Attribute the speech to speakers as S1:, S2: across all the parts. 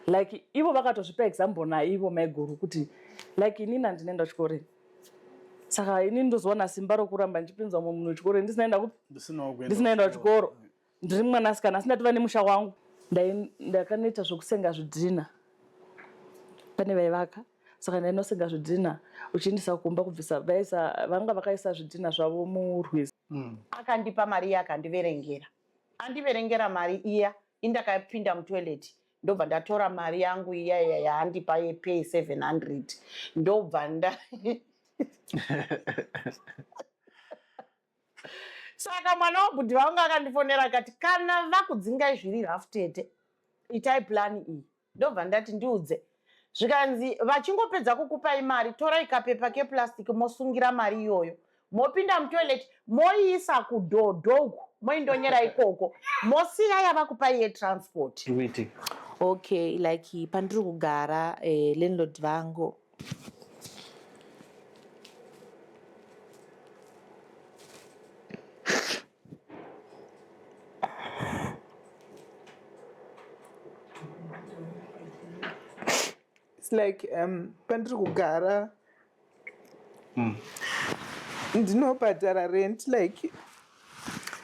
S1: Like ivo vakatozvipa example naivo maiguru kuti like inini handinoenda kuchikoro ini. Saka inini ndozowana simba rokuramba ndichipinza umwe munhu chikoro ndisina enda kupi? Ndisina enda kuchikoro. Ndiri mwanasikana asi ndatova nemusha wangu. Ndakanoita zvokusenga zvidhina. Pane vaivaka. Saka ndainosenga zvidhina uchiendesa kumba kubvisa vaisa vanga vakaisa zvidhina zvavo murwizi.
S2: Akandipa mari iya akandiverengera. Andiverengera mari iya indakapinda mutoilet ndobva ndatora mari yangu iya iya yaandipa yepay 700 ndobva nda saka mwana wabhudhi vangu akandifonera akati kana vakudzingai zviri rafu tete itai plani iyi ndobva ndati ndiudze zvikanzi vachingopedza kukupai mari torai kapepa keplastic mosungira mari iyoyo mopinda mutoilet moiisa kudhodho uku moindonyera ikoko mosiya yavakupai yetransport.
S3: Okay, like pandiri kugara eh, landlord vangu
S4: It's like um, pandiri kugara ndinobhadhara rent like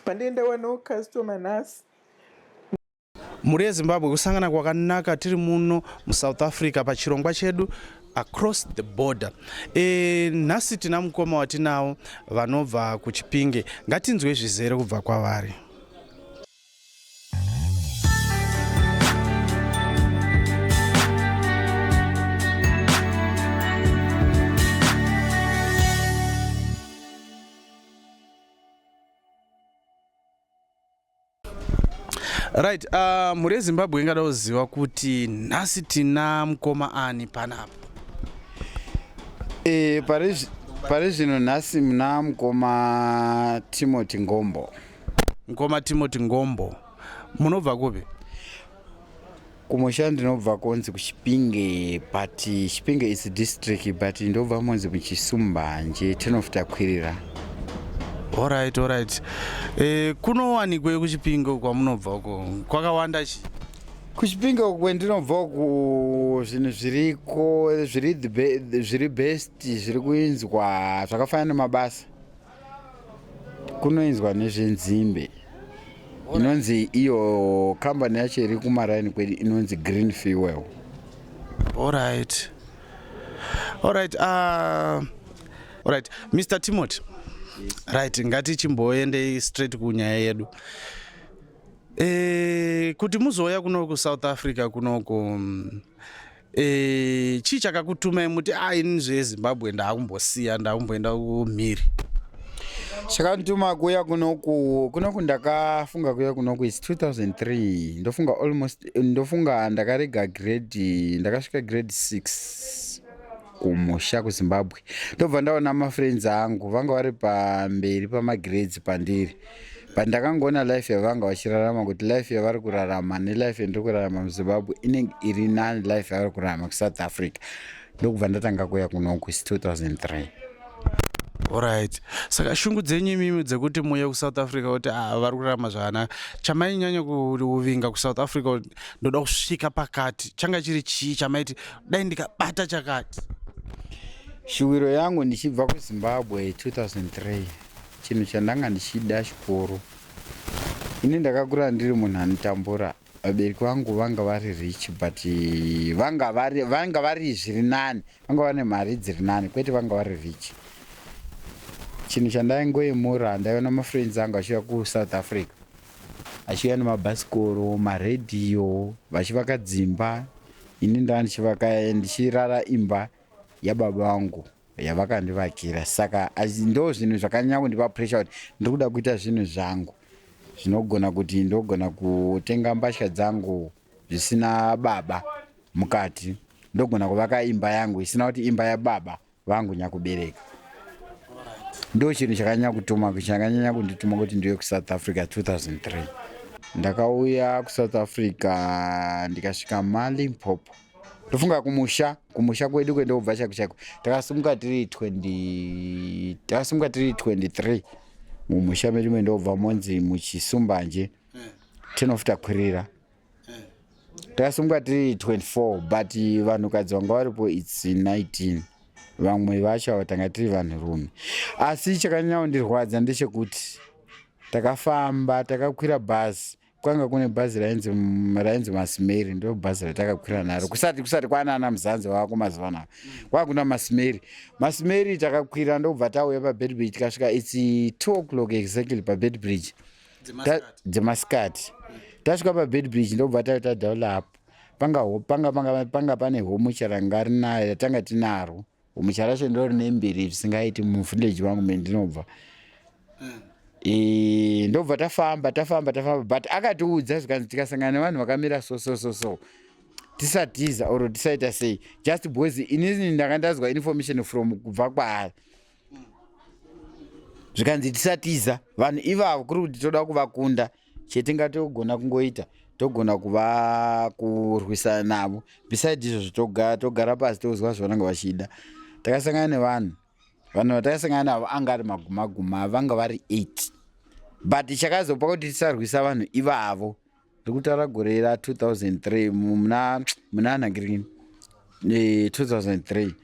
S4: pandei ndawanawo customer nhasi.
S5: Mhuri yeZimbabwe kusangana kwakanaka tiri muno muSouth Africa pachirongwa chedu across the border. E, nhasi tina mukoma watinawo vanobva kuChipinge. Ngatinzwe zvizere kubva kwavari. Right, mhuri yeZimbabwe ingada kuziva kuti nhasi tina mukoma ani panapa?
S6: E, pari zvino nhasi muna mukoma Timothy Ngombo.
S5: Mukoma Timothy Ngombo, munobva kupi?
S6: Kumusha ndinobva konzi kuChipinge, but Chipinge is district, but ndobva monzi muChisumbanje, tinofuta kwirira.
S5: Alright, alright. E, kunowanikwe kuChipinge kwamunobva uko kwakawanda chi?
S6: KuChipinge uku kwendinobva uku zvinhu zviriko zviri zviri best zviri kuinzwa zvakafanana nemabasa. Kunoinzwa nezvenzimbe inonzi iyo kambani yacho iri kumaraini kwedu inonzi Green Fuel.
S5: Alright. Alright, alright. Mr. Timothy. Right, ngatichimboendei straight kunyaya yedu. E, kuti muzouya kuno kuSouth Africa kunoku e, chii chakakutumai muti ah, ini zveZimbabwe ndaakumbosiya ndaakumboenda kumhiri?
S6: Chakandituma kuuya kunoku kunoku ndakafunga kuuya kunoku is 2003 ndofunga almost ndofunga ndakarega grade ndakasvika grade 6 kumusha kuZimbabwe ndobva ndaona mafriends angu vanga vari pamberi pamagrades pandiri but ndakangoona life yavanga vachirarama kuti life yavari kurarama nelife yandiri kurarama muZimbabwe inenge iri nani life yavari kurarama kuSouth Africa ndokubva ndatanga kuuya kunoku is 2003.
S5: Alright. Saka shungu dzenyu imimi dzekuti muuye kuSouth Africa kuti ah, vari kurarama zvakanaka. Chamainyanya kuvinga kuSouth Africa kuti ndoda kusvika pakati changa chiri chii chamaiti dai ndikabata chakati?
S6: Shuwiro yangu ndichibva kuZimbabwe 2003 chinhu chandanga ndichida chikuru. Ini ndakakura ndiri munhu anotambura. Vabereki vangu vanga vari rich but vanga vari vanga vari zviri nani, vanga vane mari dziri nani kwete vanga vari rich. Chinhu chandaingoyemura ndaiona mafriends angu achiuya kuSouth Africa achiuya nemabhasikoro, maredhiyo vachivaka dzimba. Ini ndanga ndichivaka ndichirara imba yababa vangu yavakandivakira saka ndo zvinhu zvakanyanya kundipa pressure kuti ndiri kuda kuita zvinhu zvangu zvinogona kuti ndogona kutenga mbatya dzangu zvisina baba mukati ndogona kuvaka imba yangu isina kuti imba yababa vangu nyakubereka ndo chinhu chakanyanya kutuma chakanyanya kundituma kuti ndiuye kuSouth Africa 2003 ndakauya kuSouth Africa ndikasvika maLimpopo ndofunga kumusha kumusha kwedu kwendobva chaiko chaiko takasimuka tiri 20 takasimuka tiri 23 mumusha medu mendobva monzi muChisumbanje tinofuta kwirira. Takasungwa tiri 24 but vanhukadzi vanga varipo its 19, vamwe vacho ava tanga tiri vanhurume. Asi chakanyanya kundirwadza ndechekuti takafamba, takakwira bhazi. Kwanga kune bhazi rainzi Masimeri, ndo bhazi ratakakwira naro kusati kwanana Muzanzi wako mazuva anaya, kwakuna Masimeri. Masimeri takakwira, ndobva tauya paBeitbridge. Tikasvika, its 2 o'clock exactly paBeitbridge dzemasikati. Tasvika paBeitbridge, ndobva taita down up. Panga pane homucha ranga rinayo ratanga tinaro. Homucha racho ndo rine mbiri zvisingaiti muvillage vangu mendinobva. Ndobva tafamba, tafamba, tafamba, but akatiudza zvikanzi tikasangana nevanhu vakamira so so so so, tisatiza or tisaita sei, just because inini ndanga ndazwa information from kubva kwaari, zvikanzi tisatiza vanhu ivavo, kuri kuti toda kuvakunda. Chetingatogona kungoita, togona kuva kurwisana navo. Beside izvozvo, togara pasi, tozwa zvavanenge vachida. Takasangana nevanhu, vanhu vatakasangana navo anga ari magumaguma, vanga vari 8, but chakazopa kuti tisarwisa vanhu ivavo, ndiri kutaura gore ra2003, muna nhangirini 2003,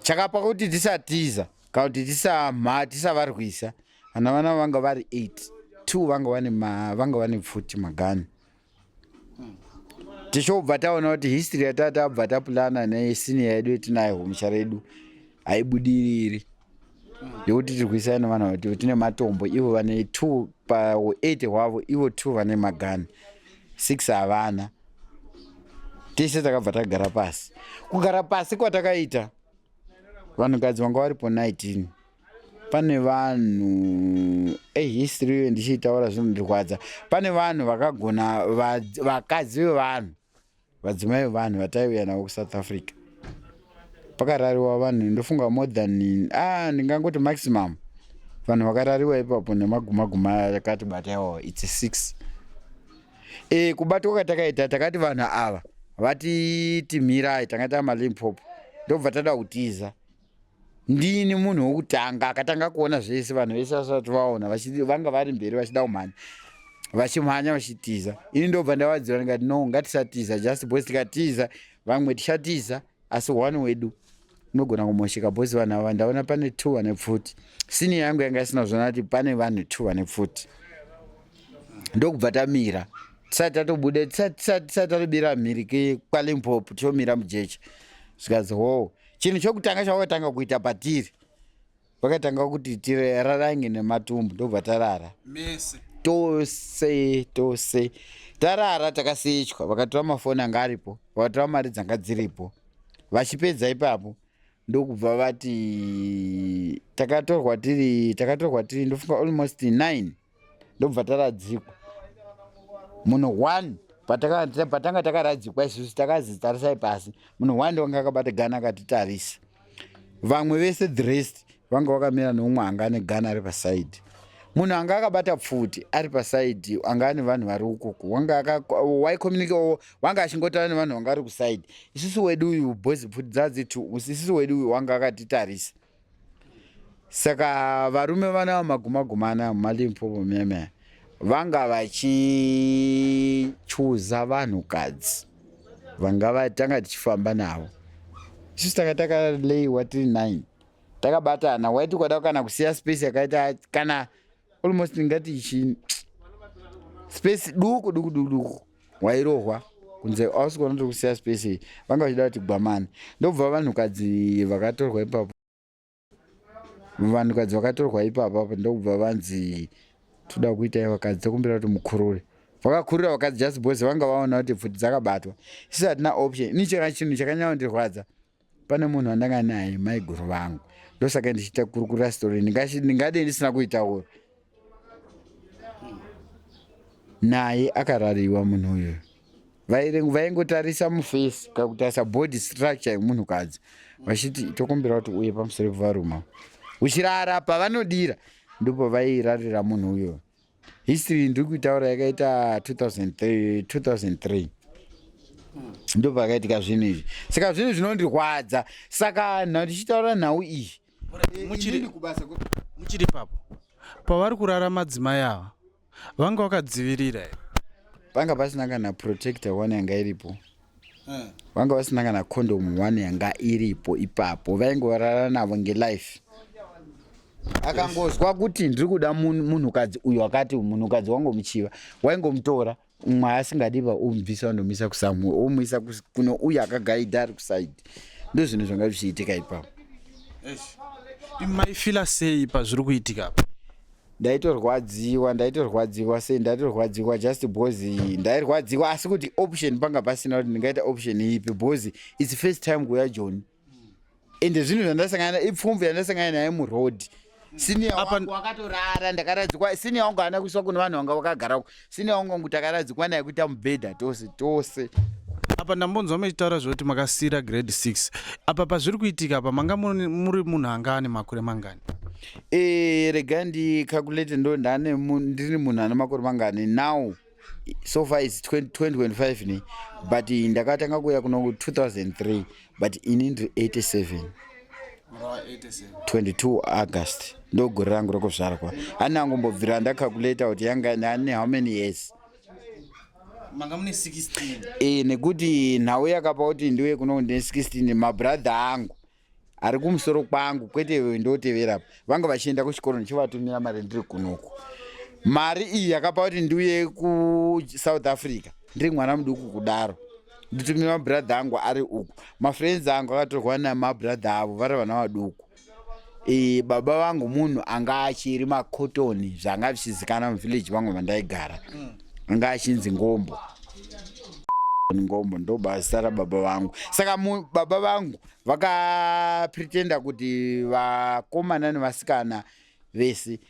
S6: chakapa kuti tisatiza kana kuti tisavarwisa vana vanga vari 8, 2 vanga vane pfuti, magani. Tichobva taona kuti history yatatabva tapulana nesenior yedu yetinayo mumusha redu haibudiriri, yekuti tirwisane nevanhu vati tine matombo, ivo vane 2 pa8 hwavo, ivo 2 vane magani, 6 havana. Tese takabva tagara pasi. Kugara pasi kwatakaita, vanhukadzi vanga varipo 19. Pane vanhu ehistory iyo ndichiitaura zvinondirwadza. Pane vanhu vakagona, vakadzi vevanhu, vadzimai vevanhu vataiuya navo kuSouth Africa. Pakarariwa vanhu, ndofunga more than, ndingangoti maximum vanhu vakarariwa ipapo nemagumaguma akatibata iwawo, its 6. Kubatwa kwatakaita, takati vanhu ava vatitimirai, tanga tamaLimpopo, ndobva tada kutiza. Ndini munhu wokutanga akatanga kuona zvese, vanhu vese vasati vaona. Vanga vari mberi vachida kumhanya, vachimhanya vachitiza. Ini ndobva ndavadziva ndikati, "No, ngatisatiza, just because tikatiza vamwe tichatiza, asi one wedu unogona kumosheka, because vanhu ava ndaona pane two vane pfuti." Senior yangu yanga isina zvoona kuti pane vanhu two vane pfuti. Ndokubva tamira, tisati tatobuda, tisati tatobira mhiri kwaLimpopo, tichomira mujecha. Zvikanzi ho, chinhu chokutanga chavakatanga kuita patiri, vakatanga kuti tirarange nematumbu. Ndobva tarara.
S5: Mese?
S6: Tose, tose tarara, takasechwa. Vakatora mafoni anga aripo, vakatora mari dzanga dziripo. Vachipedza ipapo, ndokubva vati takatorwa tiri ndofunga almost 9, ndobva taradzikwa munhu one. Patanga takaradzikwa isusu, takazi tarisai pasi. Munhu one wanga akabata gana akatitarisa, vamwe vese, the rest, vanga vakamira neumwe anga ane gana ari pasaidi. Munhu anga akabata pfuti ari pasaidi anga ane vanhu vari ukoko, wanga waicommunicate, wanga achingotaura nevanhu vanga vari kusaidi. Isusu wedu uyu, boys, pfuti dzadzitu, isusu wedu uyu wanga akatitarisa. Saka varume vana vamagumaguma anaya mumaLimpopo meme vanga vachichuza vanhukadzi vanga vatanga tichifamba navo. Isusu tanga takaleiwa tiri 9, takabatana. Waiti ukada kana kusiya space yakaita kana almost ngati ichi space duku duku duku duku, wairohwa kunze. Ausi kuona kuti kusiya space iyi, vanga vachida kuti gwamani. Ndobva vanhukadzi vakatorwa ipapo, vanhukadzi vakatorwa ipapo apo, ndokubva vanzi toda kuitai vakadzi, tokumbira kuti mukurure. Vakakurira vakadzi just because vanga vaona kuti pfuti dzakabatwa. Isu hatina option. Ini chaka chinhu chakanyanya kundirwadza, pane munhu wandanga naye, maiguru vangu. Ndosaka ndichiita kurukura story, ndingadei ndisina kuitaura naye. Akarariwa munhu uyu, vaingotarisa muface kana kutarisa body structure yemunhukadzi, vachiti tokumbira kuti uye pamusoro pevaruma uchirara pavanodira. Ndipo vairarira munhu uyo. History ndiri kuitaura yakaita 2003, 2003 ndo pakaitika zvinhu izvi. Saka zvinhu zvinondirwadza. Saka ndichitaura nhau iyi, inini kubasa
S5: Muchiri ipapo, pavari kurara madzimai ava, vanga vakadzivirira here?
S6: Panga pasina kana protector one yanga iripo. Vanga vasina kana condom one yanga iripo ipapo. Vaingorara navo ngelife. Akangozwa kuti ndiri kuda munhukadzi uyu akati munhukadzi wangomuchiva, waingomutora. Umwe asingadi va omubvisa ondomuisa kusamwe, omuisa kuno uyu akagaidha ari kusaidi. Ndozvinhu zvanga zvichiitika ipapo.
S5: Maifila sei pazviri kuitika apa?
S6: Ndaitorwadziwa, ndaitorwadziwa sei, ndaitorwadziwa just because ndairwadziwa, asi kuti option panga pasina kuti ndingaita option ipi, because its first time kuuya Joni, ende zvinhu zvandasangana ipfumvu yandasangana naye muroad. Senior wangu akatorara, ndakaradzikwa. Senior wangu haana kuiswa kune vanhu vanga vakagara uko. Senior wangu wangu takaradzikwa naye kuita mubhedha tose tose.
S5: Apa ndambonzwa muchitaura zvekuti makasiyira grade 6. Apa pazviri kuitika apa manga muri munhu anga ane makore mangani?
S6: Rega ndicalculate, ndo ndane ndiri munhu ane makore mangani now? So far is 2025 ne, but ndakatanga kuuya kuno 2003, but ini ndiri 87, 22 August ndo gore rangu rokuzvarwa. Anangombobvira ndacalculata kuti yanga ndane how many years.
S5: Manga mune 16.
S6: Nekuti nhau yakapa kuti ndiuye kuno ndine 16, mabrother angu ari kumusoro kwangu, kwete ndotevera, vanga vachienda kuchikoro, ndichivatumira mari ndiri kunoku. Mari iyi yakapa kuti ndiuye kuSouth Africa ndiri mwana muduku kudaro, nditumira mabrother angu ari uku. Mafriends angu akatorwa namabrother avo vari vana vaduku. Baba vangu munhu anga achiri makotoni, zvanga zvichizikana muvillage vangu vandaigara, anga achinzi Ngombo. Ngombo ndo basa rababa vangu. Saka baba vangu vakapretenda kuti vakomana nevasikana vese,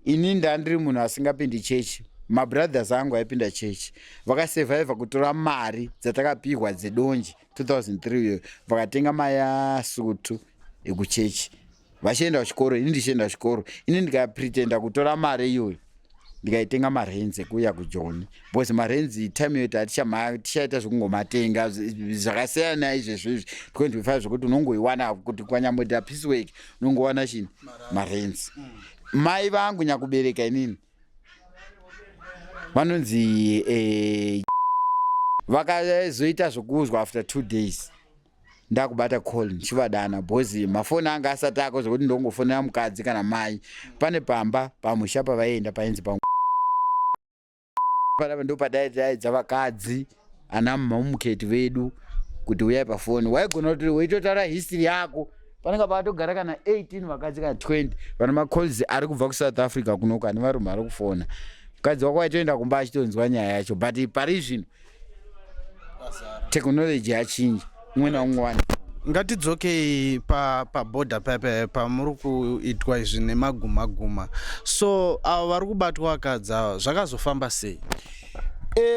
S6: ini ndandiri munhu asingapindi chechi, mabrothers angu aipinda chechi, vakasurvivha kutora mari dzatakapihwa dzedonje 2003 iyoyo, vakatenga mayasutu ekuchechi vachienda kuchikoro, ini ndichienda kuchikoro. Ini ndikapretenda kutora mari iyoyo, ndikaitenga marenzi ekuuya kuJoni, because marenzi time iyo tichaita zvekungomatenga zvakasiyana izvezvo izvi 25, zvekuti unongoiwana kuti kwanyamboita piecework unongowana chini, marenzi. Mai vangu nyakubereka inini vanonzi vakazoita zvokuzwa after 2 days ndakubata call ndichivadana, because mafoni anga asati ako zvekuti ndongofonera mukadzi kana mai. Pane pamba pamusha pavaienda painzi panapa, ndo padaidaidza vakadzi ana mamuketi vedu kuti uyai pafoni. Waigona kuti weitotaura history yako, panenge pakatogara kana 18 vakadzi kana 20 vana, macalls ari kubva kuSouth Africa kunoko, ane varume ari kufona. Mukadzi wako waitoenda kumba achitonzwa nyaya yacho, but pari zvino technology yachinja, umwe naumwe wani.
S5: Ngatidzokei pabhodha pa pamuri kuitwa izvi nemaguma guma. So avo vari kubatwa, vakadzi ava, zvakazofamba sei?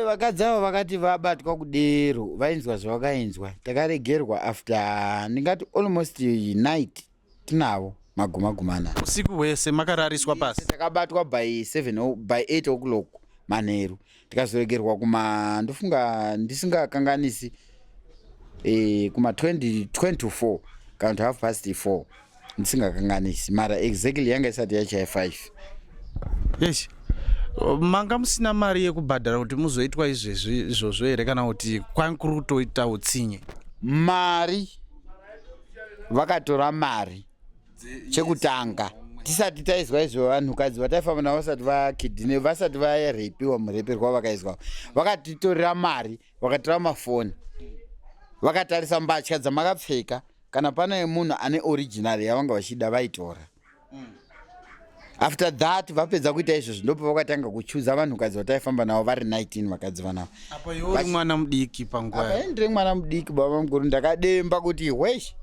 S6: Vakadzi ava vakati vabatwa kudero, vainzwa zvavakainzwa. Takaregerwa after ndingati almost night tinavo maguma gumana.
S5: Usiku hwese makarariswa pasi?
S6: Takabatwa by 7, by 8 o'clock manheru, tikazoregerwa kuma, ndofunga ndisingakanganisi, kuma 20, 20 to 4 kana kuti half past 4, ndisingakanganisi, mara exactly yanga isati yachaya 5.
S5: Yes, manga musina mari yekubhadhara kuti muzoitwa izvezvi izvozvo here, kana kuti kwanga kuri kutoita utsinye?
S6: Mari, vakatora mari chekutanga tisati taizwa izvo. Vanhukadzi vataifamba navo vasati vakidine, vasati varepiwa mureperwa vakaizwa, vakatitorera mari, vakatora mafoni, vakatarisa mbatya dzamakapfeka. Kana pane munhu ane original yavanga vachida, vaitora. After that, vapedza kuita izvozvo, ndopa vakatanga kuchuza vanhukadzi vataifamba navo vari 19, vakadzi vanavo.
S5: Apa iwe uri mwana mudiki panguva?
S6: Apa ndiri mwana mudiki, baba mukuru. Ndakademba kuti wesh,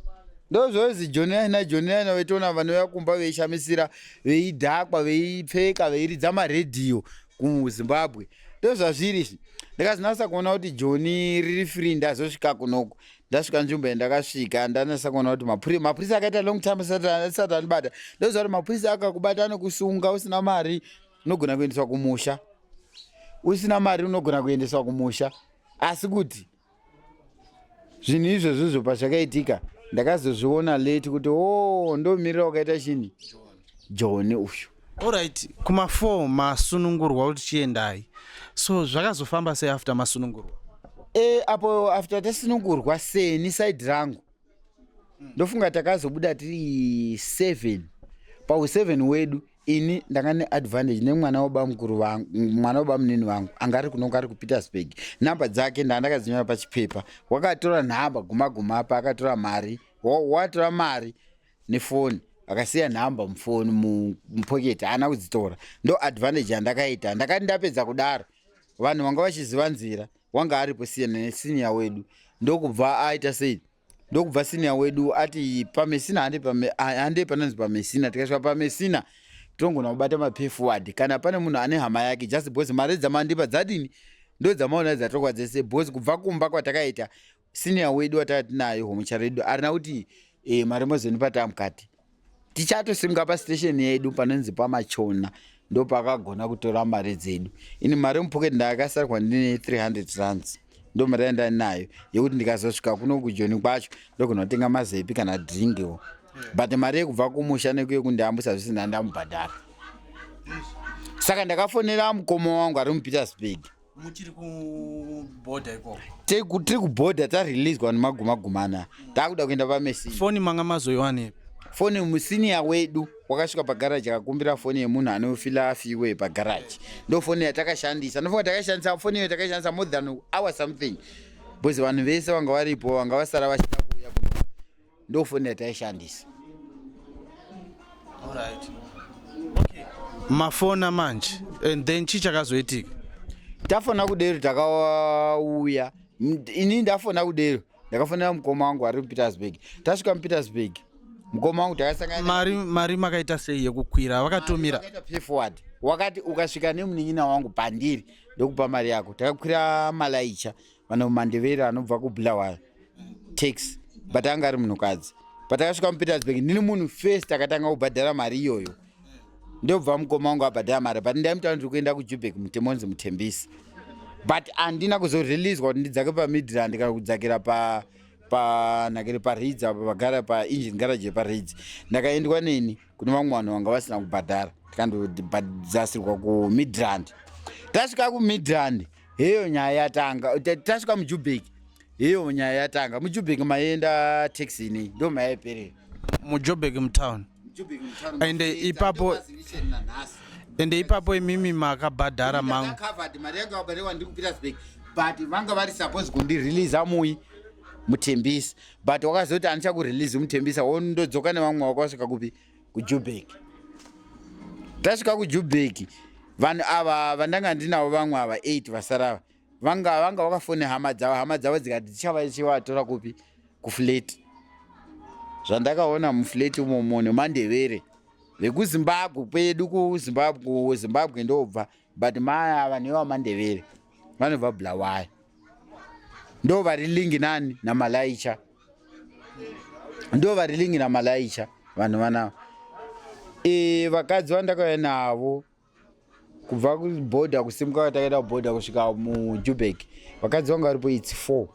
S6: ndozvozi Joni aina Joni aina vetoona vanouya kumba veishamisira, veidhakwa, veipfeka, veiridza maredhiyo kuZimbabwe, ndozvazviri izvi. Ndikazinasa kuona kuti Joni riri free ndazosvika kunoku. Ndasvika nzvimbo yandakasvika, ndanasa kuona kuti mapurisa akaita long time asati andibata. Ndoziva kuti mapurisa akakubata anokusunga. Usina mari unogona kuendeswa kumusha, usina mari unogona kuendeswa kumusha. Asi kuti zvinhu izvozvozvo pazvakaitika, ndakazozviona late kuti o, ndomirira wakaita chini Joni uyu.
S5: Alright, kuma 4 masunungurwa kuti chiendai. So zvakazofamba sei after masunungurwa?
S6: E, apo after tasunungurwa seni side rangu ndofunga takazobuda tiri 7. Pau7 wedu ini ndanga neadvantage nemwana wabamukuru vangu, mwana wabamunini vangu anga ari kunonga ari kuPetersburg. Nhamba dzake ndaa ndakadzinyora pachipepa. Wakatora nhamba guma guma apa akatora mari, watora mari nefoni, akasiya nhamba mufoni mupoketi, haana kudzitora. Ndo advantage yandakaita. Ndakati ndapedza kudaro, vanhu vanga vachiziva nzira, wanga aripo senior wedu, ndokubva aita sei, ndokubva senior wedu ati paMessina hande, hande panonzi paMessina. Tikasvika paMessina tinogona kubata mapay forward kana pane munhu ane hama yake, just because mari dzamandipa dzadini ndo dzamaona dzatorwa dzese, because kubva kumba kwatakaita senior wedu wataka tinayo homucharo yedu arina kuti mari mozonipa tamukati. Tichatosimuka pastation yedu panonzi paMachona, ndopakagona kutora mari dzedu. Ini mari mupoketi ndakasarwa ndine 300 rands, ndo mari yandinayo yekuti ndikazosvika kuno kuJoni kwacho ndogona kutenga mazepi kana drinkiwo, but mari yekubva kumusha nekuye kundiambusa zvisina ndamubhadhara. Saka ndakafonera mukoma wangu ari muPetersburg.
S5: Muchiri kubhodha ikoko?
S6: Tiri kubhodha, tareleaswa nemagumagumana, takuda kuenda paMessina.
S5: Foni manga mazoiwanepi?
S6: Foni musenior wedu wakasvika pagaraji akakumbira foni yemunhu anofila fuel pagaraji, ndo foni yatakashandisa. Ndofunga takashandisa foni iyo, takashandisa more than hour something, because vanhu vese vanga varipo vanga vasara vachida kuuya kuno, ndo foni yataishandisa.
S5: Alright. Okay. Mafona manje and then chii chakazoitika?
S6: Tafona kudero takauya. Ini ndafona kudero ndakafonera mukoma wangu ari muPetersburg. Tasvika muPetersburg mukoma wangu takasangana.
S5: Mari makaita sei yekukwira? Vakatumira?
S6: Vakaita pay forward, wakati ukasvika nemunin'ina wangu pandiri ndokupa mari yako. Takakwira malaicha vanhu Mandevere anobva kuBulawayo taxi, but anga ari munhukadzi. Patakasvika muPetersburg ndini munhu first akatanga kubhadhara mari iyoyo, ndobva mukoma wangu abhadhara mari, but ndaimutaura ndiri kuenda kuJubek mutemonzi muTembisi, but handina kuzoreleaswa kuti ndidzake paMidrand kana kudzakira pa panhakiri paReeds apo pagara paengine garage yepaReeds. Ndakaendwa neni kune vamwe vanhu vanga vasina kubhadhara, tikandodzasirwa kuMidrand. Tasvika kuMidrand heyo nyaya yatanga. Tasvika muJubek heyo nyaya yatanga. MuJubek maienda taxi inei ndo mayaiperera.
S5: MuJobek mutown? Ende ende ipapo imimi makabhadhara mangu?
S6: Covered mari yanga wabhadharwa ndiri kuPetersburg, but vanga vari supposed kundireleasa mui muTembisa, but wakazoti handichakurelease muTembisa, wondodzoka nevamwe vakasvika kupi, kuJubek. Tasvika kuJubek vanhu ava vandanga ndinavo vamwe ava 8 vasarava vanga vakafone hama dzavo, hama dzavo dzikati dzichava chivatora kupi, kuflat. Zvandakaona muflat umomo neMandevere vekuZimbabwe kwedu, kuZimbabwe, kuZimbabwe ndobva, but mai ava nevaMandevere vanobva Bulawayo, ndo vari link nani namalaicha, ndo vari link namalaicha vanhu vanava. Vakadzi vandakauya navo kubva kubhodha, kusimuka takaenda kubhodha kusvika muJubek, vakadzi vanga varipo its 4.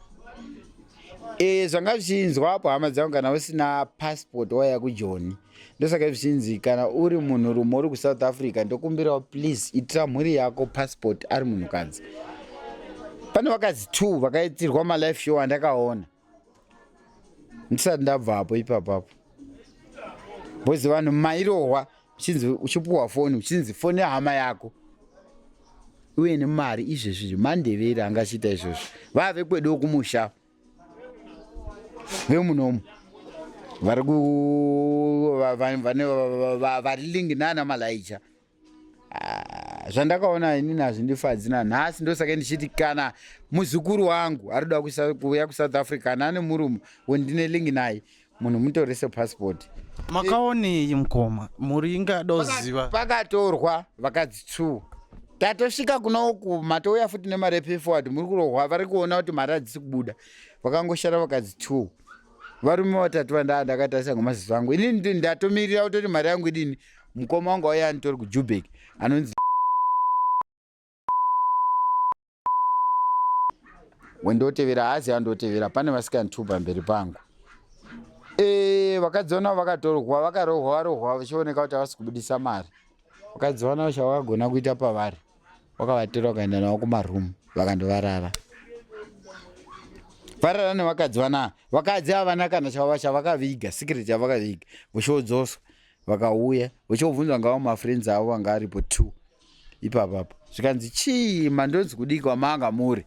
S6: Zvanga zvichinzwa apo hama dzangu, kana usina passport waiya kuJoni. Ndosaka zvichinzi kana uri munhurume uri kuSouth Africa, ndokumbirawo please itira mhuri yako passport ari munhukadzi. Pane vakadzi 2 vakaitirwa malife show andakaona ndisati ndabvapo ipapapo, because vanhu mairohwa uchinzi uchipuhwa foni, uchinzi foni yehama yako uye nemari. Izvezvi Mandevere angachiita izvozvo vave kwedu kumusha vemunomu vari ku vari link nana malaicha. Ah, zvandakaona inini hazvindifadzi nanhasi. Ndosaka ndichiti kana muzukuru wangu ari kuda kuuya kuSouth Africa, kana ane murume wendine link naye, munhu mutorese passport.
S5: Makaonei mukoma? Mhuri ingadoziva?
S6: Pakatorwa vakadzi 2 tatosvika kunoku, matouya futi nemari yepay forward, muri kurohwa, vari kuona kuti mari hadzisi kubuda. Vakangoshara vakadzi 2, varume vatatu vandaa ndakatarisa ngemaziso angu. Inini ndatomirira kutoti mari yangu idini. Mukoma wangu auya anitori kuJubek anonzi wendotevera, haazi andotevera. Pane vasikana 2 pamberi pangu. Vakadzi vanavo vakatorwa, vakarohwa, varohwa vachioneka kuti havasi kubudisa mari. Vakadzi vana chavakagona kuita pavari, wakavatora vakaenda navo kumaroom, vakandovarara varara nevakadzi vana. Vakadzi havana kana chava chavakaviga, secret yavakaviga. Vochodzoswa, vakauya vochobvunzwa ngavo mafriends avo vanga aripo two ipapapa. Zvikanzi, "Chii mandonzi kudikwa manga muri?"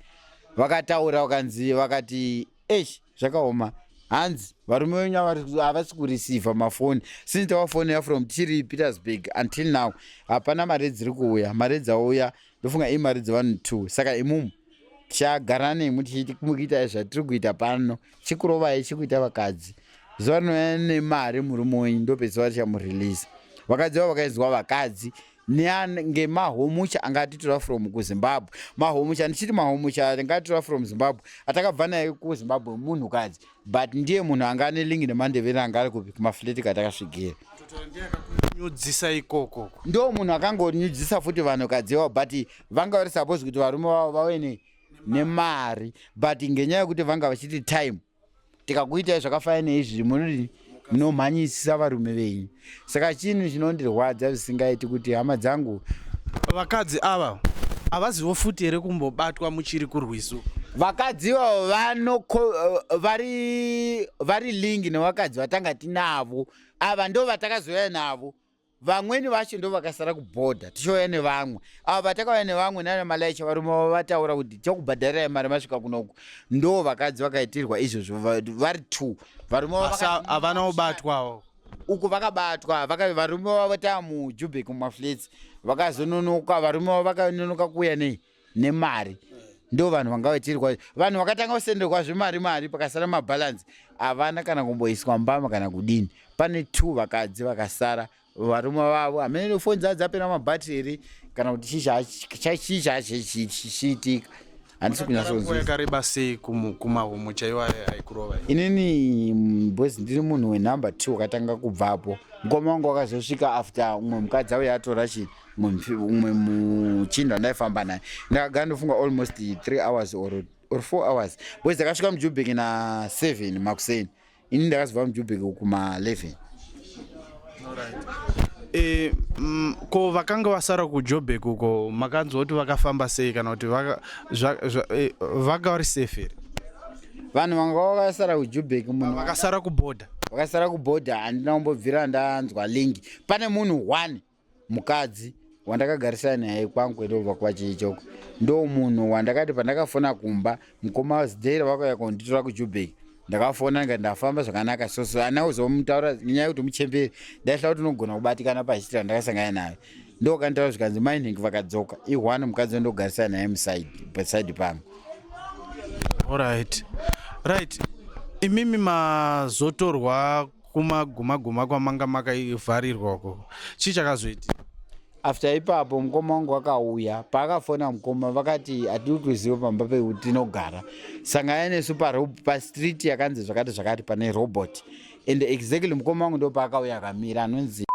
S6: Vakataura, vakanzi, vakati, "Esh, zvakaoma." Hanzi varume venyu havasi kureceiva mafoni since tavafonera from tiri Petersburg until now. Hapana mari dziri kuuya. Mari dzauya, ndofunga imari dzevanhu two. Saka imumu tichagara nemu tichikuitai zvatiri kuita pano, chikurovai, chikuita vakadzi. Zuva rinouya nemari murume wenyu, ndopedza tichamureleasa. Vakadzi vavo vakainzwa vakadzi ngemahomucha anga atitora from kuZimbabwe. Mahomucha, ndichiti mahomucha anga atitora from Zimbabwe, atakabva naye kuZimbabwe, munhukadzi, but ndiye munhu anga ane link neMandevere anga ari kupi, kumafleti katakasvikira.
S5: Nyudzisa ikoko.
S6: Ndo munhu akangonyudzisa futi vanhukadzi ivavo, but vanga vari suppose kuti varume vavo vave nemari, but ngenyaya yekuti vanga vachiti time tikakuitai zvakafanana neizvi, munoti munomhanyisisa varume venyu. Saka chinhu chinondirwadza zvisingaiti kuti hama dzangu.
S5: Vakadzi ava havazivo futi here kumbobatwa muchiri kurwizu?
S6: Vakadzi ivavo vari link nevakadzi vatanga tinavo ava. Ndo vatakazoya navo. Vamweni vacho ndo vakasara kubhodha. Tichouya nevamwe ava vatakauya nevamwe nana malaicha, varume vavo vataura kuti tichakubhadharirai mari masvika kunoku. Ndo vakadzi vakaitirwa izvozvo, vari two varume vavo.
S5: Asi havana kubatwawo?
S6: Uku vakabatwa. Varume vavo taa muJubek mumaflats, vakazononoka. Varume vavo vakanonoka kuuya nei nemari. Ndo vanhu vanga vaitirwa. Vanhu vakatanga kusenderwa zvemari mari, pakasara mabhalansi, havana kana kumboiswa mbama kana kudini. Pane two vakadzi vakasara, varume vavo hamene foni dzavo dzapera mabhatiri here kana kuti chii chachiitika, handisi
S5: Nguva
S6: kunyatsonzwa.
S5: Yakareba sei kumahomo chaiwo aikurova?
S6: Inini boss, ndiri munhu wenumber two wakatanga kubvapo. Mukoma wangu wakazosvika after umwe mukadzi auya atora chi umwe muchinda wandaifamba naye. Ndakagara, ndofunga almost 3 hours or 4 hours, because ndakasvika muJubek na7 makuseni. Ini ndakazobva muJubek kuma11.
S5: Ko vakanga vasara kuJobek uko, makanzwa kuti vakafamba sei, kana kuti vanga vari safe here?
S6: Vanhu vanga vakasara kuJubek, munhu
S5: vakasara kubhodha.
S6: Vakasara kubhodha, handina kumbobvira ndanzwa link. Pane munhu one mukadzi wandakagarisana naye kwangu ndobva kwachichoko. Ndo munhu wandakati pandakafona kumba, mukoma Zidheira vakauya kunditora kuJubek, ndakafona ndikati ndafamba zvakanaka soso. Ana kuzomutaura nenyaya yekuti muchemberi, ndaihla kuti unogona kubatikana pachitira ndakasangana naye. Ndokanditaura, zvikanzi mainhingi vakadzoka. I1 mukadzi wandogarisana naye musaidi, pasaidi pangu.
S5: Alright, right. Imimi mazotorwa kumaguma guma kwamanga makaivharirwa uko, chii chakazoitika?
S6: After ipapo mukoma wangu akauya. Paakafona mukoma, vakati hatidi kuziva pamba pekuti tinogara, sanganai nesu pastreet yakanzi zvakati zvakati, pane robot. And exactly mukoma wangu ndo paakauya akamira, anonzi,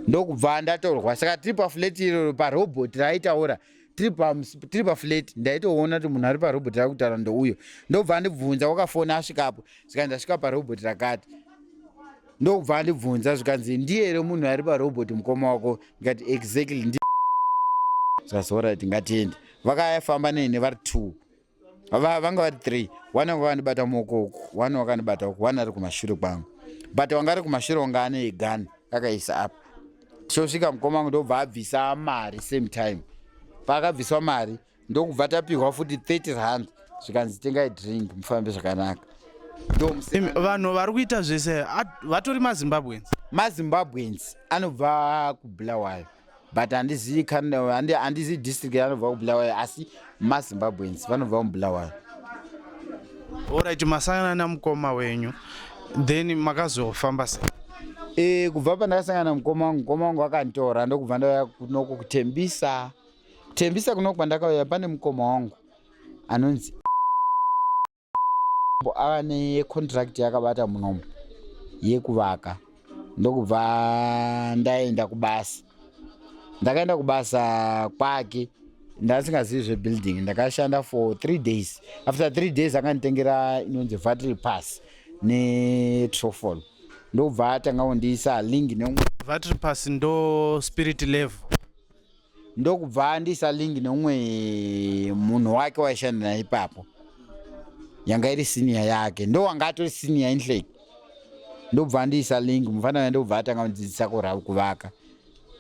S6: ndokubva ndatorwa. Saka tiri paflat iroro, parobot raaitaura, tiri paflat, ndaitoona kuti munhu ari parobot rari kutaura ndouyo. Ndobva andibvunza, wakafona asvikapo, zvikanzi ndasvika parobot rakati. Ndokubva andibvunza, zvikanzi, "Ndiye here munhu ari parobot mukoma wako?" Ndikati, "Exactly." Zvikanzi, "Alright, ngatiende." Vakafamba neni vari two. Vanga vari three. One wakandibata muoko uku, one wakandibata uku, one ari kumashure kwangu, but wanga ari kumashure wanga ane gani akaisa apa. Tichosvika, mukoma wangu ndobva abvisa mari same time. Paakabviswa mari, ndokubva tapihwa futi R30, zvikanzi, "Tengai drink mufambe zvakanaka."
S5: Vanhu vari kuita zvese vatori maZimbabweans?
S6: MaZimbabweans anobva kuBulawayo, but handizivi handizivi district anobva kuBulawayo, asi maZimbabweans vanobva muBulawayo.
S5: Alright, masangana namukoma wenyu, then makazofamba sei?
S6: Kubva pandakasangana namukoma wangu, mukoma wangu akanditora, ndokubva ndauya kunoku kuTembisa. Kutembisa kunoku kwandakauya, pane mukoma wangu anonzi ava necontract yakabata munomu yekuvaka. Ndokubva ndaenda kubasa. Ndakaenda kubasa kwake, ndasingazivi zvebuilding. Ndakashanda for 3 days. After 3 days akanditengera inonzi Vatel pass netrofol, ndobva atanga kundiisa link neumwe.
S5: Vatripas ndo spirit level.
S6: Ndokubva andiisa link neumwe munhu wake waishanda naye ipapo, yanga iri senior yake, ndo wanga atori senior inhleki. Ndobva andiisa link mufana uya, ndobva atanga kundidzidzisa kuvaka.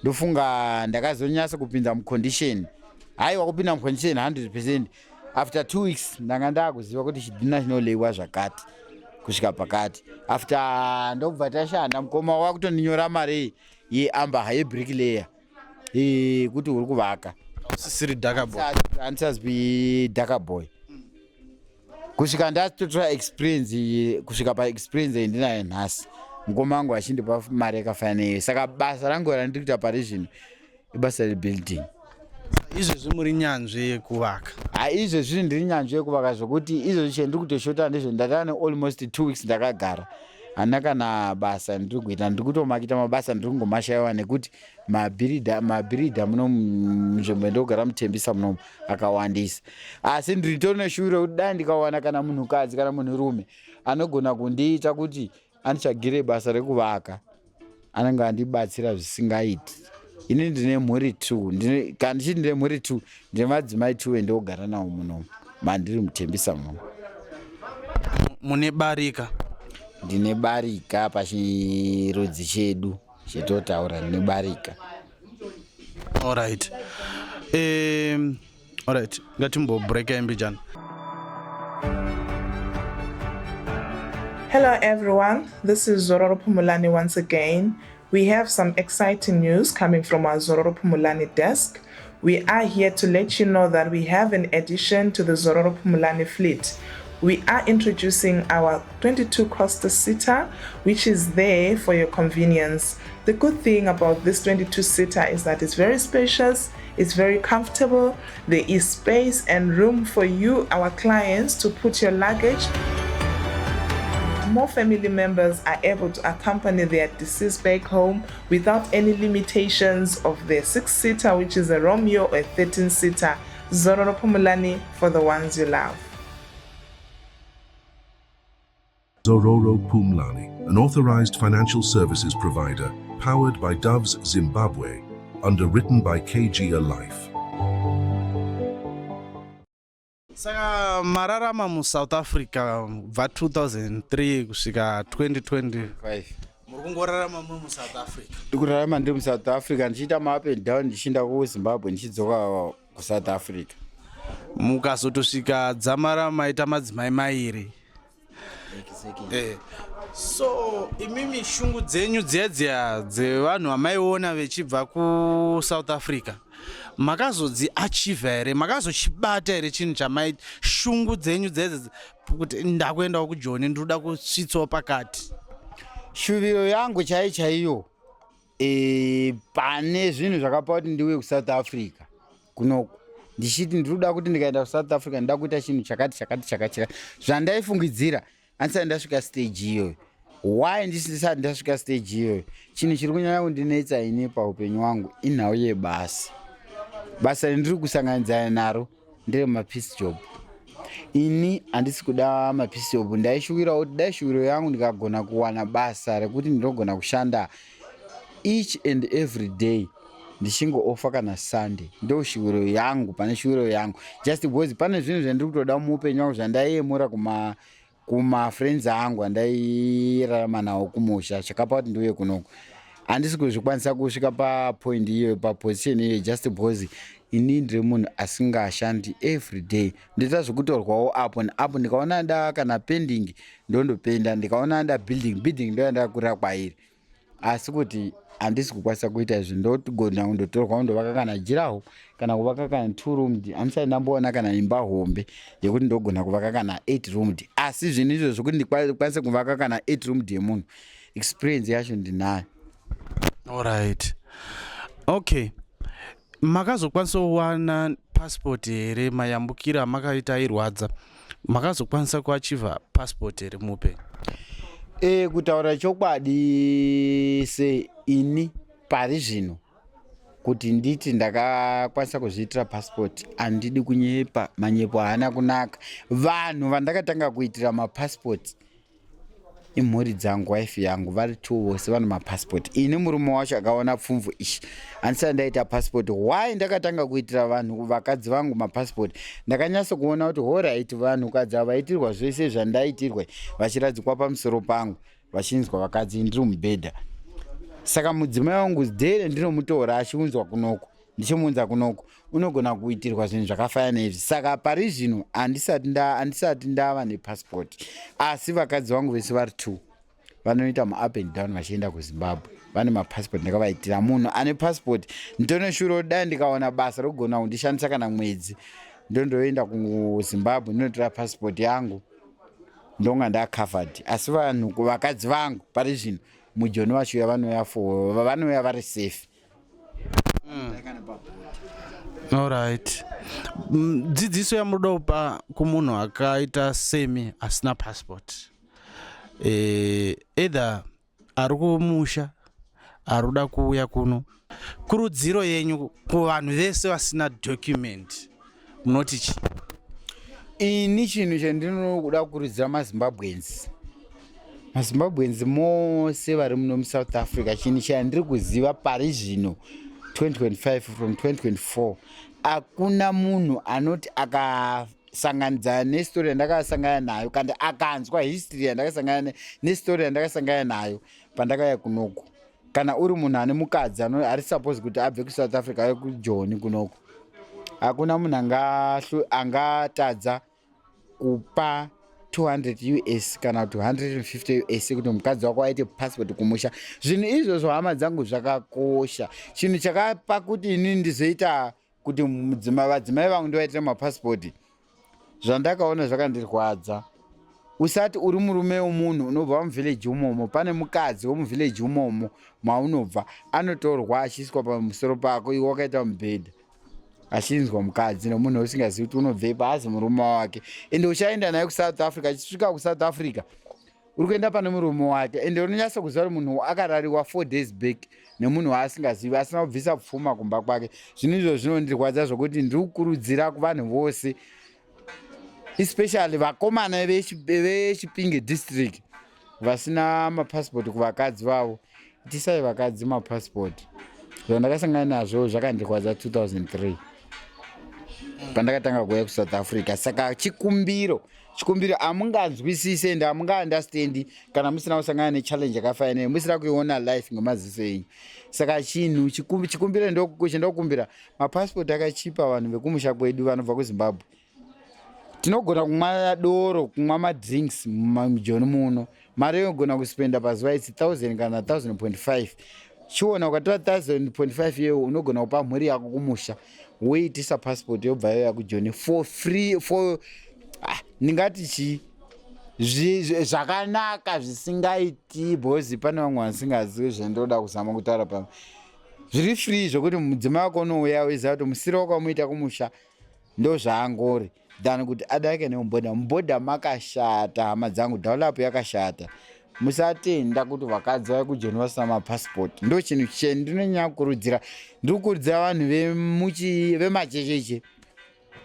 S6: Ndofunga ndakazonyatsa kupinda mucondition, haiwa kupinda mucondition 100% after 2 weeks. Ndanga ndakuziva kuti chidhina chinoleiwa zvakati kusvika pakati. After ndobva tashanda, mukoma wakutondinyora mari yeamba yebricklayer kuti uri kuvaka.
S5: Usisiri dhaka boy.
S6: Handisazwi dhaka boy kusvika ndatotora experience, kusvika paexperience yandinayo nhasi, mukoma wangu achindipa mari yakafanana neiyo. Saka basa rangu randiri kuita pari zvino ibasa rebuilding.
S5: Izvezvi muri nyanzvi yekuvaka.
S6: Ha, izvezvi ndiri nyanzvi yekuvaka, zvokuti izvezvi chendiri kutoshota ndizvo ndatava nealmost 2 weeks ndakagara, handina kana basa ndiri kuita. Ndiri kutomakita mabasa, ndiri kungomashayiwa nekuti mabhiridha muno munzvimbo yandinogara muTembisa munomu akawandisa. Asi ndiritori neshuwiro yekuti dai ndikawana kana munhukadzi kana munhurume anogona kundiita kuti anditsvagire basa rekuvaka, anenge andibatsira zvisingaiti. Ini ndine mhuri two. Kana ndichiti ndine mhuri two, ndine madzimai two endogara nawo munomu mandiri muTembisa munomu.
S5: Mune barika?
S6: Ndine barika pachirudzi chedu chetotaura, ndine barika.
S5: Alright, alright, ngatimbobreaka imbijana.
S4: Hello everyone, this is Zororo Pumulani once again. We have some exciting news coming from our Zororo Pumulani desk. We are here to let you know that we have an addition to the Zororo Pumulani fleet. We are introducing our 22 Coaster seater, which is there for your convenience. The good thing about this 22 seater is that it's very spacious, it's very comfortable, there is space and room for you, our clients, to put your luggage. More family members are able to accompany their deceased back home without any limitations of their 6-seater, which is a Romeo, or a 13-seater. Zororo Pumulani, for the ones you love.
S7: Zororo Pumlani, an authorized financial services provider powered by Doves Zimbabwe, underwritten by KG Life.
S5: Saka mararama muSouth Africa kubva 2003 kusvika 2020? Muri kungorarama muri muSouth Africa?
S6: Ndikurarama ndiri muSouth Africa, ndichiita maup and down, ndichienda kuZimbabwe, ndichidzoka kuSouth Africa.
S5: Mukazotosvika dzamara maita madzimai mairi. So imimi shungu dzenyu dziya dziya dzevanhu vamaiona vechibva kuSouth Africa, makazodziachievha here? Makazochibata here chinhu chamai shungu dzenyu dzedze kuti ndakuendawo kuJoni, ndinoda kusvitsawo pakati?
S6: Shuviro yangu chai chaiyo, pane zvinhu zvakapa kuti ndiuye kuSouth Africa kunoku, ndichiti ndiri kuda kuti ndikaenda kuSouth Africa ndida kuita chinhu chakati chakati chakati chakati. Zvandaifungidzira, handisati ndasvika stage iyoyo. Why ndisati ndasvika stage iyoyo? Chinhu chiri kunyanya kundinetsa ini paupenyu hwangu inhau yebasa. Basa rindiri kusanganidzana naro ndere mapiece job. Ini handisi kuda mapiece job. Ndaishuwirawo kuti dai shuwiro yangu ndikagona kuwana basa rekuti ndinogona kushanda each and every day, ndichingoofa kana Sunday. Ndo shuwiro yangu, pane shuwiro yangu, just because pane zvinhu zvandiri kutoda muupenyu wangu zvandaiyemura kumafriends angu andairarama nawo kumusha. Chakapa kuti ndiuye kunoku, handisi kuzvikwanisa kusvika papoint iyoyo, paposition iyoyo, just because ini ndiri munhu asingashandi every day. Ndoita zvekutorwawo apo neapo. Ndikaona nda kana pending, ndondopenda. Ndikaona nda building, building ndo yandakurira kwairi. Asi kuti handisi kukwanisa kuita izvi, ndogona kundotorwa kundovaka kana durawall, kana kuvaka kana two roomed. Handisati ndamboona kana imba hombe yekuti ndogona kuvaka kana eight roomed. Asi zvinhu izvo zvokuti ndikwanise kuvaka kana eight roomed yemunhu, experience yacho ndinayo.
S5: Alright, okay. Makazokwanisa kuwana passport here? Mayambukiro amakaita airwadza. Makazokwanisa kuachievha passport here muupenyu?
S6: Kutaura chokwadi, seini pari zvino kuti nditi ndakakwanisa kuzviitira passport, handidi kunyepa. Manyepo haana kunaka. Vanhu vandakatanga kuitira mapassport Imhuri dzangu, wife yangu, vari two vose vane mapassport. Ini murume wacho akaona pfumvu ishi, handisati ndaita passport. Why ndakatanga kuitira vanhu vakadzi vangu mapassport? Ndakanyatso kuona kuti alright, vanhukadzi havaitirwa zvese zvandaitirwa, vachiradzikwa pamusoro pangu, vachinzwa vakadzi ndiri mubhedha. Saka mudzimai wangu dhere ndinomutora achiunzwa kunoko, ndichimuunza kunoko, unogona kuitirwa zvinhu zvakafanana neizvi. Saka pari zvino handisati ndava nepassport, asi vakadzi vangu vese vari two vanoita maup and down vachienda kuZimbabwe, vane mapassport ndakavaitira. Munhu ane passport, nditoneshure dai ndikawana basa rokugona kundishandisa kana mwedzi, ndondoenda kuZimbabwe, ndinotora passport yangu, ndonga ndacovered. Asi vanhu vakadzi vangu pari zvino mujoni vachiuya, vanouya for vanouya vari safe.
S5: Alright, dzidziso yamunoda kupa kumunhu akaita semi asina passport, either ari kumusha, ari kuda kuuya kuno, kurudziro yenyu kuvanhu vese vasina document munoti chii?
S6: Ini chinhu chandinoda kukurudzira maZimbabweans, maZimbabweans mose vari muno muSouth Africa, chinhu chandiri kuziva pari zvino 2025, from 2024, hakuna munhu anoti akasanganidzana nestori yandakasangana nayo, kana akanzwa history yandakasangana nestori yandakasangana nayo pandakauya kunoku. Kana uri munhu ane mukadzi ari suppose kuti abve kuSouth Africa auye kuJoni kunoku, hakuna munhu angatadza kupa 200 US kana kuti 150 US kuti mukadzi wako aite passport kumusha. Zvinhu izvozvo, hama dzangu, zvakakosha. Chinhu chakapa kuti inini ndizoita kuti vadzimai vangu ndivaitire mapasipoti, zvandakaona zvakandirwadza. Usati uri murume wemunhu unobva muvhileji umomo, pane mukadzi wemuvhileji umomo maunobva anotorwa achiiswa pamusoro pako, iwe wakaita mubhedha, achinzwa mukadzi nemunhu usingazivi kuti unobvepa, azi murume wake, ende uchaenda naye kuSouth Africa. Achisvika kuSouth Africa, uri kuenda pane murume wake, ende unonyatsa kuziva kuti munhu akarariwa 4 days back nemunhu waasingazivi, asina kubvisa pfuma kumba kwake. Zvinhu izvo zvinondirwadza zvokuti ndiri kukurudzira kuvanhu vose, especially vakomana veChipinge district vasina mapasipoti kuvakadzi vavo, itisai vakadzi mapasipoti. Zvandakasangana nazvo zvakandirwadza 2003 pandakatanga kuuya kuSouth Africa. Saka chikumbiro, hamunganzwisise ende hamungaunderstandi kana musina kusangana nechallenge yakafanana neyo, musina kuiona life ngemaziso enyu. Saka chinhu chikumbiro chendokumbira, mapasipoti akachipa. Vanhu vekumusha kwedu vanobva kuZimbabwe, tinogona kumwa doro, kumwa madrinks mujoni muno, mari yogona kuspenda pazuva its 1000 kana 1000.5. Chiona, ukatora 1000.5 iyewo, unogona kupa mhuri yako kumusha, woitisa passport, yobva yoya kujoni for free, for ndingati chii, zvakanaka zvisingaiti, because pane vamwe vasingazivi zvendoda kuzama kutaura pano. Zviri free zvokuti mudzimai wako unouya uiziva kuti musiro wako wamuita kumusha ndo zvaangori, than kuti adarike nemubhodha. Mubhodha makashata, hama dzangu, daulapu yakashata. Musatenda kuti vakadzi vai kujoni vasina mapasipoti. Ndo chinhu chendinonyanya kukurudzira. Ndiri kukurudzira vanhu vemachecheche,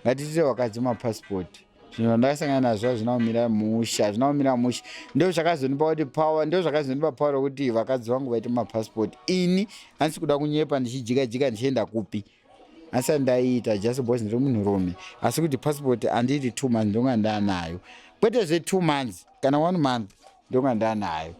S6: ngatiitire vakadzi mapasipoti. Zvinhu zvandakasangana nazvo hazvina kumira musha, hazvina kumira musha. Ndo zvakazondipa kuti power, ndo zvakazondipa power rokuti vakadzi vangu vaite mapasipoti. Ini handisi kuda kunyepa ndichijika jika ndichienda kupi, asi ndaiita just because ndiri munhurume. Asi kuti passport handiiti 2 months ndonga ndanayo, kwete zve2 months, kana one month ndonga ndanayo.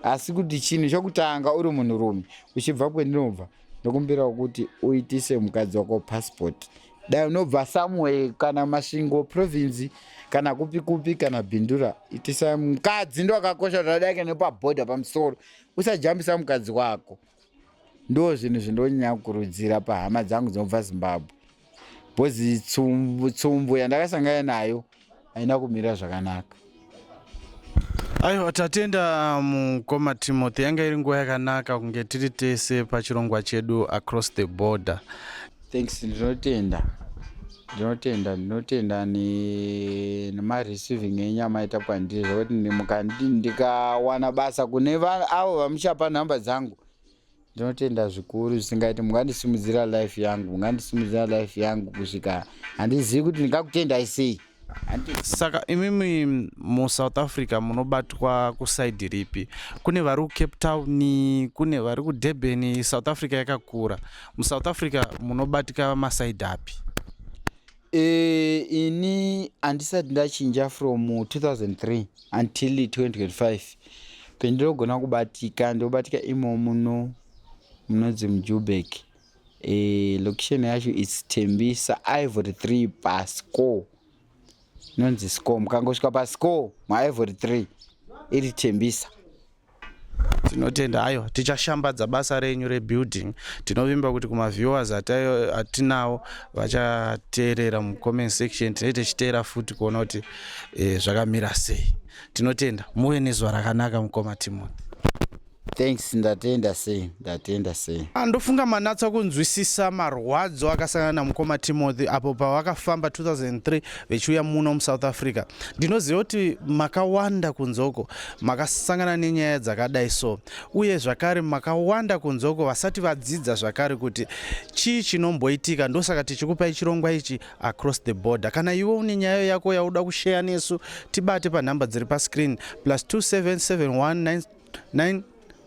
S6: Asi kuti chinhu chokutanga, uri munhurume uchibva kwendinobva, ndokumbirawo kuti uitise mukadzi wako passport. Dai unobva somewhere, kana Masvingo province, kana kupi kupi, kana Bindura, itisa mukadzi. Ndo akakosha kuti adaike nepabhodha pamusoro, usajambisa mukadzi wako. Ndo zvinhu zvindonyanya kukurudzira pahama dzangu dzinobva Zimbabwe, because tsumbu yandakasangana nayo haina kumira zvakanaka.
S5: Aiwa, tatenda mukoma Timothy. Yanga iri nguva yakanaka kunge tiri tese pachirongwa chedu Across the Border.
S6: Thanks, ndinotenda, ndinotenda, ndinotenda nemareceiving enyu amaita kwandiri, zvokuti ndikawana basa kune avo vamuchapa nhamba dzangu, ndinotenda zvikuru zvisingaiti. Mungandisimudzira life yangu, mungandisimudzira life yangu kusvika handizivi kuti ndingakutendai sei.
S5: Saka imimi muSouth Africa munobatwa kuside ripi? Kune vari kuCape Town, kune vari kuDurban. South Africa yakakura. MuSouth Africa munobatika maside api?
S6: Ini handisati ndachinja from 2003 until 2025. Pendinogona kubatika, ndobatika imo muno munonzi muJoburg. Location yacho is Tembisa, Ivory 3, paScore, inonzi Score. Mukangosvika paScore muIvory 3, iri Tembisa.
S5: Tinotenda. Aiwa, tichashambadza basa renyu rebuilding. Tinovimba kuti kumaviewers atinawo vachateerera mucomment section. Tinenge tichiteera futi kuona kuti zvakamira sei. Tinotenda, muve nezuva rakanaka, mukoma Timothy.
S6: Thanks, ndatenda sei, ndatenda sei.
S5: Ndofunga manatsa kunzwisisa marwadzo akasangana namukoma Timothy apo pavakafamba 2003 vechiuya muno muSouth Africa. Ndinoziva kuti makawanda kunzoko makasangana nenyaya dzakadai so, uye zvakare makawanda kunzoko vasati vadzidza zvakare kuti chii chinomboitika. Ndosaka tichikupai chirongwa ichi, Across the Border. Kana iwe une nyaya yako yauda kushare nesu, tibate panhamba dziri pascreen, +27 71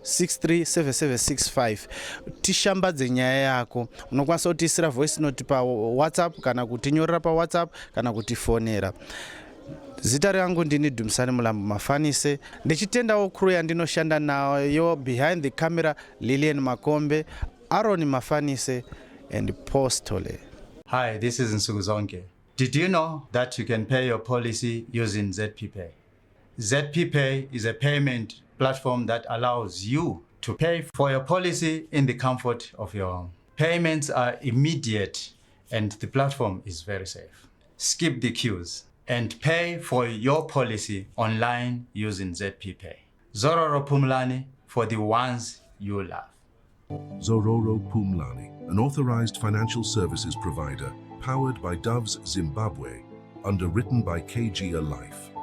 S5: 9637765. Tishambadze nyaya yako. Unokwanisa kutiisira voice note paWhatsApp, kana kutinyorera paWhatsApp, kana kutifonera. Zita rangu ndini Dhumisani Mulambo Mafanise, ndichitendawo crew yandinoshanda nayo behind the camera, Lilian Makombe, Aaron Mafanise and Postole.
S8: Hi, this is Nsukuzonke. Did you know that you can pay your policy using ZP Pay? ZP Pay is a payment platform that allows you to pay for your policy in the comfort of your home. Payments are immediate and the platform is very safe. Skip the queues and pay for your policy online using ZP Pay. Zororo Phumlani, for the ones you love.
S7: Zororo Phumlani, an authorized financial services provider powered by Doves Zimbabwe, underwritten by KG Life.